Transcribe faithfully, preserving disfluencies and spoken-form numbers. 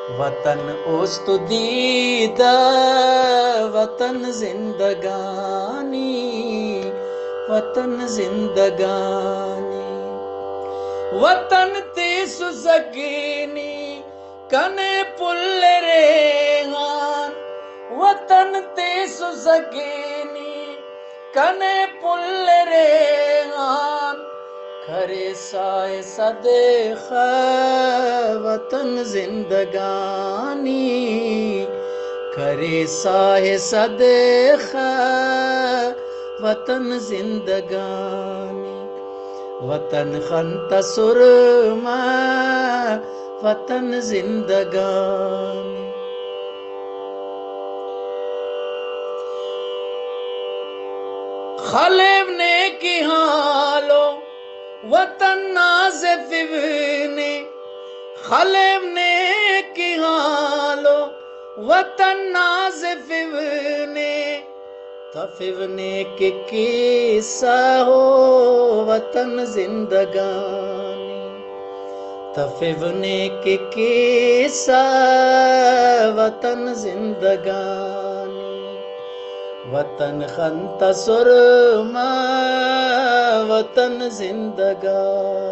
وطن است دیدہ، وطن زندگانی، وطن زندگانی۔ وطن تے سزگینی کنے پل ریحان، وطن تے سزگینی کنے پل ریحان، کرے ساہ صدقہ وطن زندگانی، کرے ساہ صدقہ وطن زندگانی۔ وطن خن تا سرمہ وطن زندگانی۔ خلیو نے کہ حالو وطن نا زفو نے، خلیو نے کہ حالو وطن نا زفو نے، تفو نے کہ کیسہ ہو وطن زندگانی، تفو نے کہ کیسہ وطن زندگانی۔ وطن خن تا سرمہ وطن زندگانی۔